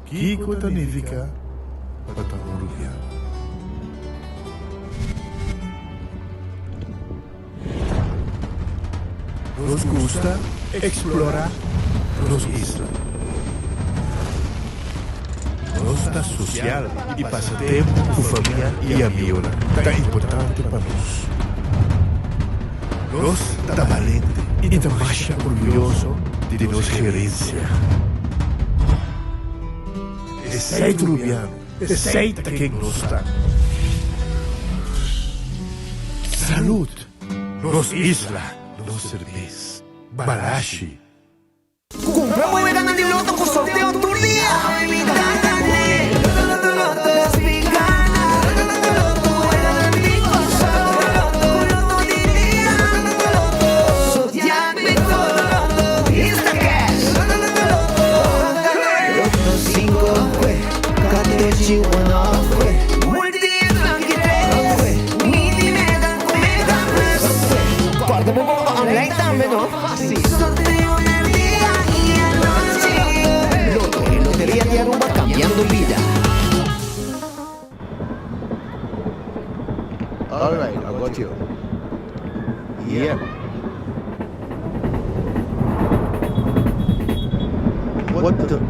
Kiko ta nifiká pa ta un rubiano? Nos gusta eksplorá nos isla. Nos ta sosial i pasa tempu ku famia i amionan ta importante pa nos. Nos ta balente i ta masha orguyoso di nos herensia. Esei ta Rubiano, esei ta ken nos ta. Salud! Nos isla, nos serbes. Balashi. Cumpra bo weganan di loto cu sorteo tur dia! Alright, I got you. Yeah. What the?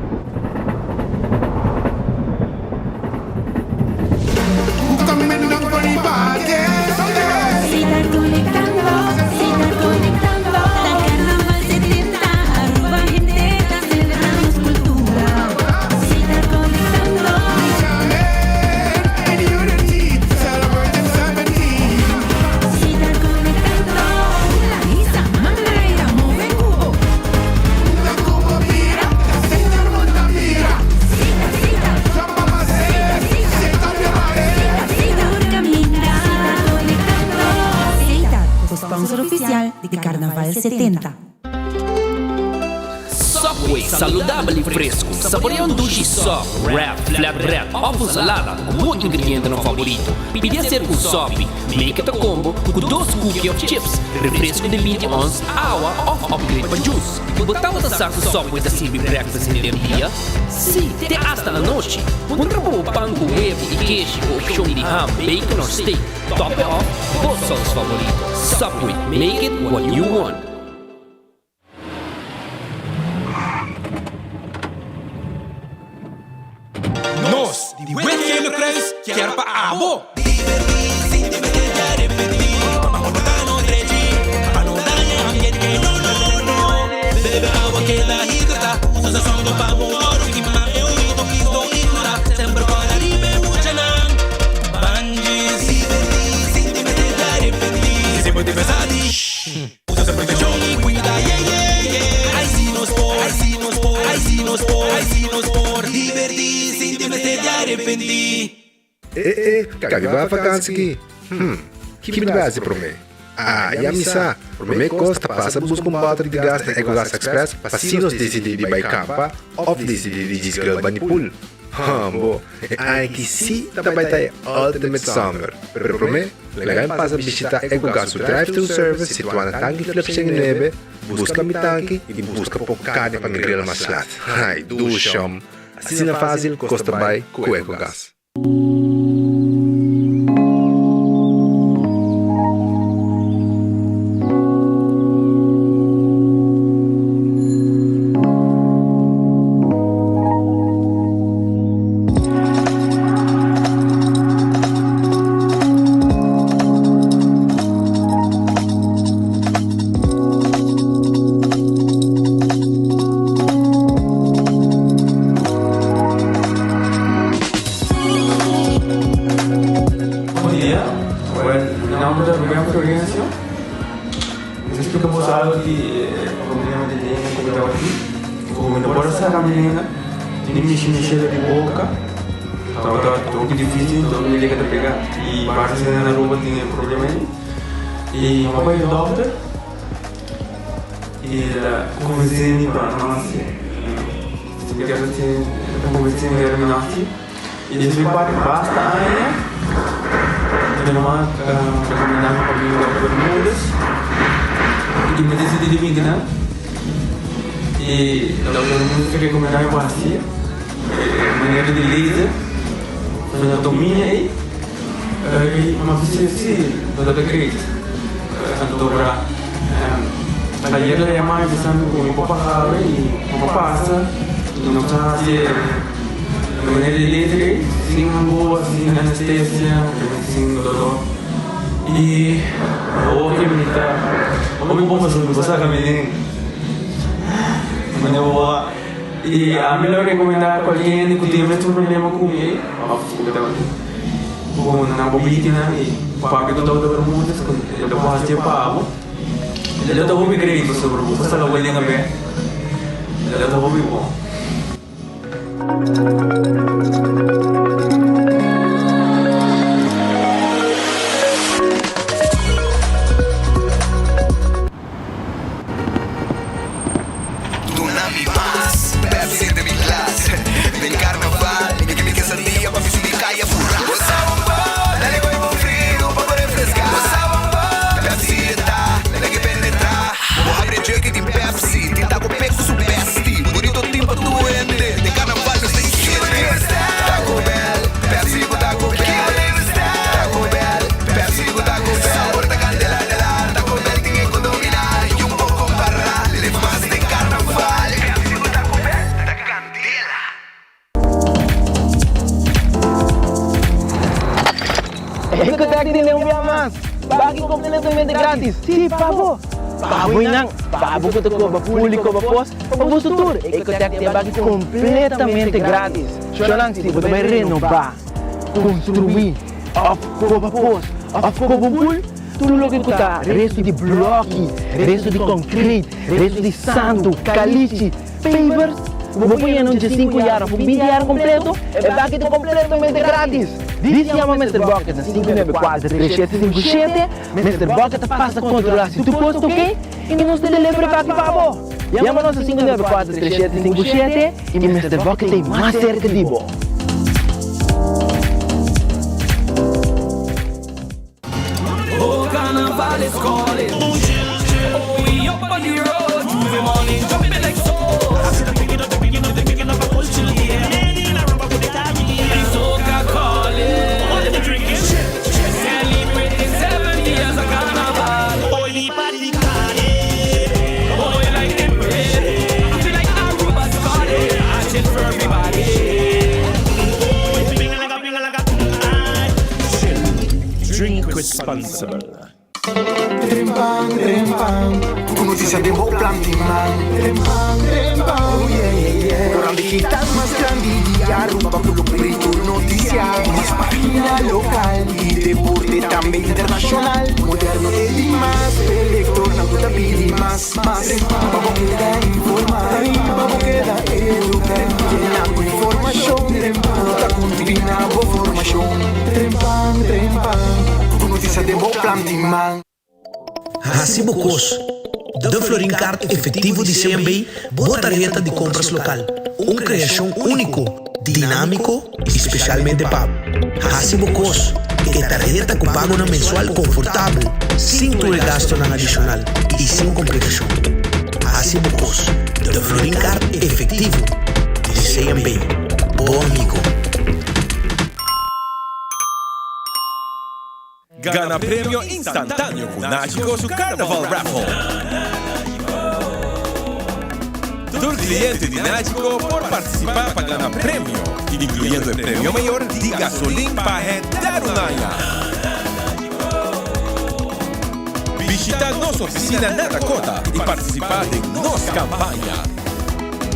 Sponsor oficial di Carnaval 70. Subway, saludabel y fresco. Saborea un dushi sub, wrap, flatbread of un salada cu bo ingredientenan favorito. Pidi hacer un sopi. Make it a combo cu dos cookie of chips, refresco di 20 ons, awa of upgrade pa juice. Bo tabata sa cu Subway ta sirbi breakfast henter dia? Sí, te hasta anochi. Puntra pa bo pan cu huevo y keshi cu opcion di ham, bacon or steak. Top it off, bo saus favorito. Subway, make it what you want. Nos di Wit Gele Kruis kier pa abo. Eh eh, kaba ba vakansi ki? Hm, ki mi ta hasi promé? Ah, ya mi sa, promé kos ta pasa buska un bòter di gas na Ecogas Express pa si nos disidí di bai kampa òf disidí di djis gril bani pool. Hòmbo, e aña ki sí ta bai ta e ultimate summer. Pero promé, laga mi pasa bishitá Ecogas su drive-thru service situá na Tanki Flip 109, buska mi tanki i buska poko karni pa mi gril mas lat. Hai, dushòm! Asina fásil kos ta bai ku Ecogas. Bon dia, well mi nomber ta Ruben Florencio. Mi ta splika boso algo di e problema di lenga ku mi tabatin. Ku mi no por a saka mi lenga, ni mishi mi shela di boka. Tabata hopi dificil, enton mi lenga ta pega. I parse esei na Aruba tin e problema ei. I mi a bai dokter i el a konvensé mi pa no hasi. Mi kier ta konvensé mi mi no hasi. I despues di basta aña mi mama a rekomendá mi pa bin Dokter Bermudez i mi disidí di bin kinan. I Dokter Bermudez a rekomendá mi pa hasié. manera di laser, na dominia ei, i mi a bisa si, lo ta great. Anto ora tayer a yama mi bisa mi ku mi por paga i mi por pasa i nos a hasi e manera di laser ei sin angua, sin anestesia, sin dolor. I awor ke mi ta hopi bon pasobra mi por saka mi den manera bo a. I ami lo rekomendá kualke hende ku tin e mesun problema ku mi ei òf ku ta ku nan por biti nan i papia ku Dòkter Bermudez ku e lo por hasi pa bo. E lo ta hopi great pasobra bo por saka bo lenga bek. E lo ta hopi bon. Duna mi mas, Pepsi den mi glas. Den carnaval, mi ke mi quesadilla pa mi subi caya fura. Bo sa un bo, dale gooi bo frio pa bo refresca. Bo sa un bo, Pepsi e ta, lag'e penetra. Bo habri e jerky tin Pepsi, tin taco pek cu su bestie. Burrito tin pa tur hende, den carnaval nos ta hende. Taco Bell, Pepsi cu Taco Bell. Taco Bell, Pepsi cu Taco Bell. Sabor ta candela, dela. Taco Bell tin e cu domina y un poco compara. Lef mas den carnaval. Pepsi cu Taco Bell ta candela. Ecotec tin un bia mas! Baki completamente gratis! Si, pa bo! Pa bo y nan! Pa bo cu ta coba pool y coba pos, pa boso tur! Ecotec tin e baki completamente gratis! Shonan, si bo ta bay renoba, construi, of coba pos, of coba un pool, tur loke cu ta resto di bloki, resto di concrete, resto di santo, calichi, pavers, bo por yena un diesinku yar of un binti yar completo, e baki ta completamente gratis! Dis yama Mister Bucket na 594 3757, Mister Bucket ta pasa controla si tur cos ta ok y nos ta deliver e baki pa bo. Yama nos na 594 3757 y Mister Bucket ta mas cerca di bo. Oh, carnaval is calling. Oh, we up on the road. Every morning, jumping like so. Soca calling. Celebrating 7 years of carnival. Oh, you like the parade. I feel like Aruba's calling. I chill for everybody. Drink responsible. Trempan, trempan. Cu noticia den bo palm di man. Trempan, trempan. Oh yeah. Corant digital mas grandi di Aruba cu tur noticia. Mas pagina local y deporte tambe internacional. Moderno y di mas. Lector nan ta pidi mas, mas. Pa bo keda informa, pa bo keda educa. Yena cu informacion, ta combina bo formacion. Trempan, trempan. Cu noticia den bo palm di man. Haci bo cos. De Florin Card efectivo di CMB, bo tarheta di compras local. Un creacion unico, dinamico y specialmente pa Haci bo cos. E tarheta cu pago na mensual confortabel, sin tur gasto adicional y sin complicacion. Haci bo cos. De Florin Card efectivo di CMB. Bo amigo. Gana premio instantaneo cu Nagico su Carnival Raffle. Tur cliente di Nagico por participa pa gana premio, incluyendo e premio mayor di gasolin pa henter un aña. Bishita nos oficina na Dakota y participa den nos campaña.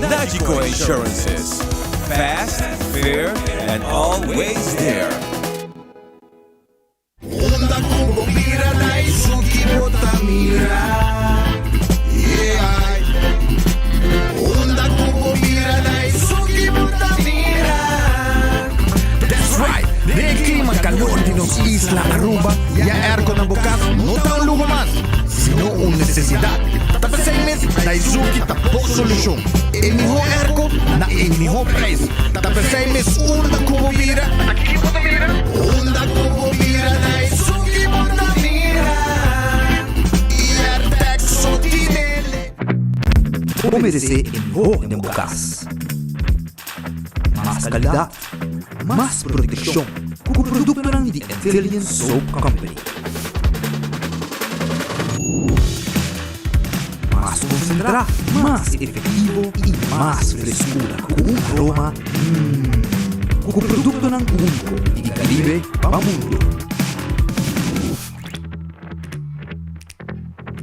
Nagico Insurances. Fast, fair, and always there. Unda cu bo bira Daisuki bo ta mira. Yeah. Unda cu bo bira Daisuki bo ta mira. That's right. Den clima calor di nos isla Aruba, ya airco na bo cas no ta un luho mas, sino un necesidad. Ta pesey mes, Daisuki ta bo solucion. E miho airco na e miho prijs. Ta pesey mes unda cu bo bira. Unda cu bo bira Daisuki bo ta mira. Airtec Sotinele. Bo merece e miho den bo cas. Mas kalidat, mas protekshon ku produktonan di Antillian Soap Company. Mas konsentrá, mas efektivo i mas freskura ku un aroma mmm ku produktonan úniko di Karibe pa mundu.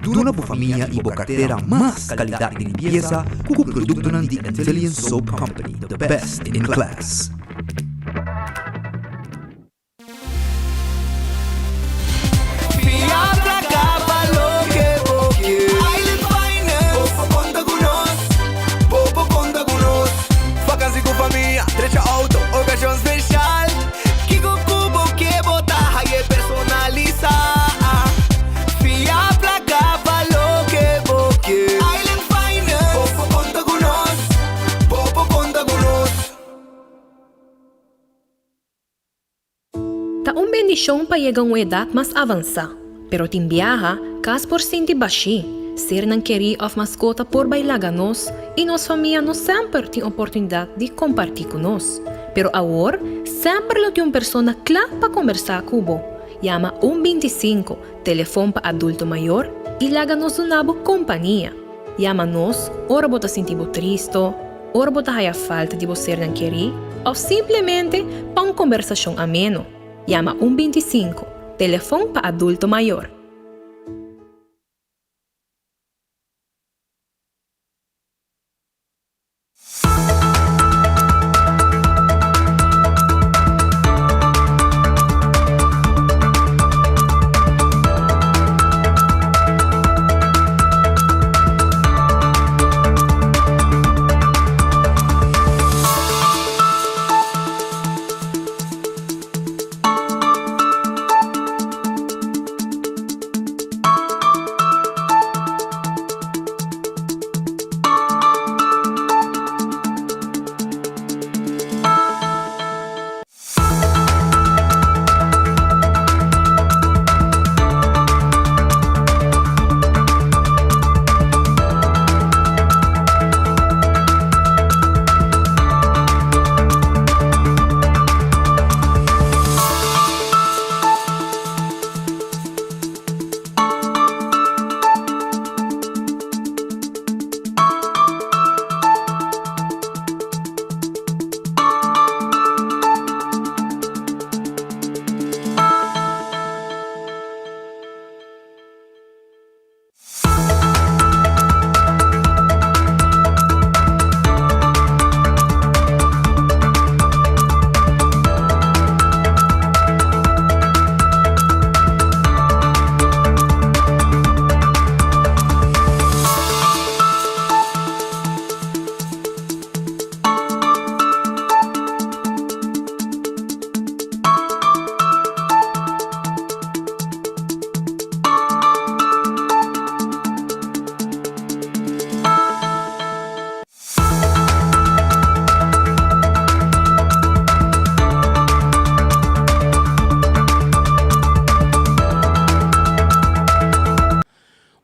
Duna bo famia i bo kartera mas kalidat di limpiesa ku produktonan di Antillian Soap Company, the best in class. Kiko ku bo ke bo ta haye personalisa Fia plaka pa loke bo ke Island Finance Bo por konta ku nos Bo por konta ku nos. Ta un bendishon pa yega un edat mas avansá, pero tin biaha kas por sinti bashí, sernan kerí òf maskota por bai laga nos i nos famia no semper tin oportunidat di kompartí ku nos. Pero awor, semper lo tin un persona kla pa kombersá ku bo. Yama un 25, telefon pa adulto mayor, i laga nos duna bo kompania. Yama nos ora bo ta sinti bo tristo, ora bo ta haya falta di bo sernan kerí, òf simplemente pa un kombersashon ameno. Yama un 25, telefon pa adulto mayor.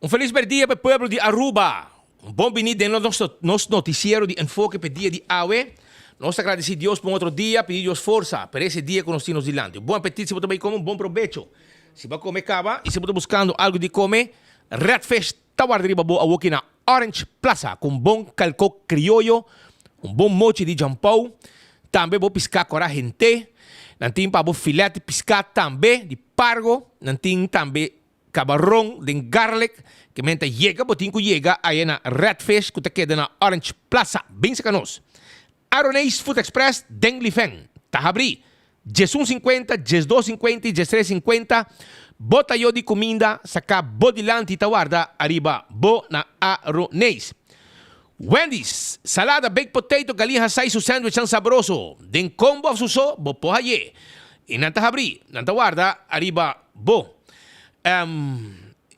Un felis berdia pa e pueblo di Aruba. Un bon bini den nos noticiero di Enfoke pa e dia di awe. Nos ta agradeci Dios pa un otro dia, pidi Dios forsa pa ese dia cu nos tin nos dilanti. Un bon apetit si bo ta bay come, un bon probecho si bo a come caba y si bo ta buscando algo di come, Redfish ta warda riba bo awoki na Orange Plaza cu un bon calco crioyo, un bon mochi di jampou, tambe bo pisca cora hente, nan tin pa bo filet di pisca tambe di pargo, nan tin tambe cabaron den garlic, ke men ta yega bo tin cu yega aya na Red Fish cu ta keda na Orange Plaza, bin saca nos. Aroneis Food Express den Lifen ta habri 11 cincuenta, 12 cincuenta y 13 cincuenta, bo tayo di cuminda saca bo dilanti ta warda ariba bo na Aroneis. Wendy's, salada, baked potato, galiña hasai su sandwichnan sabroso den combo of su so bo por haye y nan ta habri, nan ta warda ariba bo.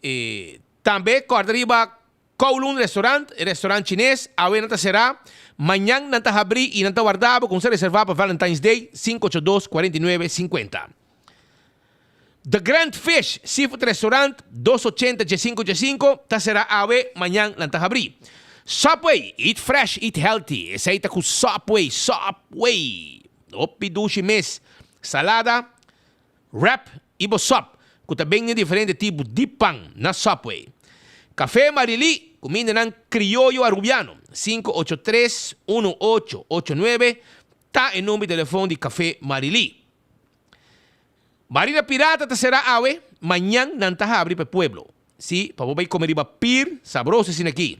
E tambe corda riba Kowloon Restaurant, e restaurant chines, awe nan ta será, mañan nan ta habrí i nan ta warda bo kumsa reservá pa Valentine's Day, 582 49 50. The Grand Fish Seafood Restaurant, 280 15 15, ta será awe, mañan nan ta habrí. Subway, eat fresh, eat healthy. Esey ta cu Subway, Subway. Hopi dushi mes. Salada, wrap y bo sop, cu ta ben den diferente tipo di pan na Subway. Café Marily, cumindanan crioyo Arubiano. 583 1889 ta e number di telefon di Café Marily. Marina Pirata ta será awe, mañan nan ta habri pa e pueblo. Sí, pa bo bai come riba pier, sabroso asina aki.